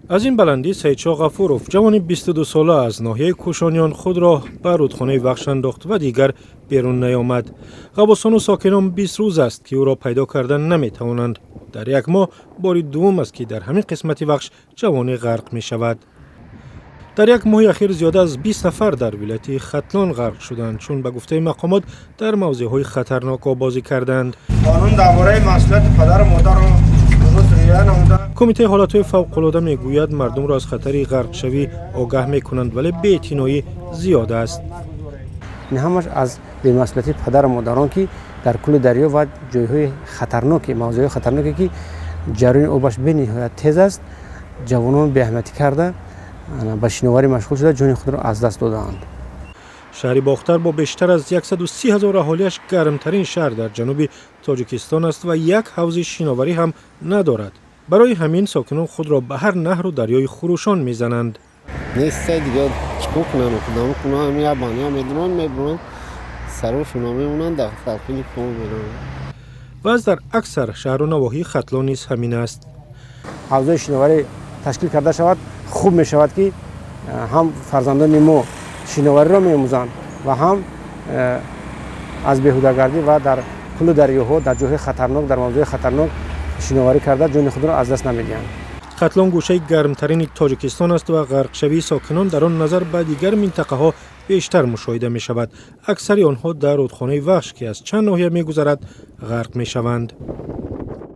Аз ин баландӣ Саидшоҳ Ғафуров, ҷавони 22-сола аз ноҳияи Кӯшониён, худро ба рудхонаи Вахш андохт ва дигар берун наёмад. Ғаввосону сокинон 20 рӯз аст, ки ӯро пайдо карда наметавонанд. Дар як моҳ бори дуввум аст, ки дар ҳамин қисмати Вахш ҷавоне ғарқ мешавад. Дар як моҳи ахир зиёда аз 20 нафар дар вилояти Хатлон ғарқ шуданд, чун ба гуфтаи мақомот дар мавзеъҳои хатарнок оббозӣ карданд. Қонун дар бораи масъулияти падару модарро дуруст риоя намуда. Кумитаи ҳолатҳои фавқулода мегӯяд, мардумро аз хатари ғарқшавӣ огаҳ мекунанд, вале беэътиноӣ зиёд аст. Ин ҳамаш аз бемасъулияти падару модарон, ки дар кӯли дарё ва ҷойҳои хатарноке, мавзеъҳои хатарноке, ки ҷараёни обаш бениҳоят тез аст, ҷавонон беаҳамиятӣ карда, ба шиноварӣ машғул шуда, ҷони худро аз даст додаанд. Шаҳри Бохтар бо бештар аз 130 ҳазор аҳолиаш гармтарин шаҳр дар ҷануби Тоҷикистон аст ва як ҳавзи шиноварӣ ҳам надорад. Барои ҳамин сокинон худро ба ҳар наҳру дарёи хурӯшон мезананд. Нестай, дигар чикор кунанд? Худам кунам, ҳамин як баня медуранд, мебуранд, сарошона мемонанд, дар салқини хоб мераванд. Вазъ дар аксар шаҳру навоҳии Хатлон низ ҳамин аст. Ҳавзҳои шиноварӣ ташкил карда шавад, хуб мешавад, ки ҳам фарзандони мо шиновариро меомӯзанд ва ҳам аз беҳудагардӣ ва дар кӯлу дарёҳо, дар ҷойҳои хатарнок, дар мавзеъҳои хатарнок шиноварӣ карда, ҷони худро аз даст намедиҳанд. Хатлон гӯшаи гармтарини Тоҷикистон аст ва ғарқшавии сокинон дар он назар ба дигар минтақаҳо бештар мушоҳида мешавад. Аксари онҳо дар рудхонаи Вахш, ки аз чанд ноҳия мегузарад, ғарқ мешаванд.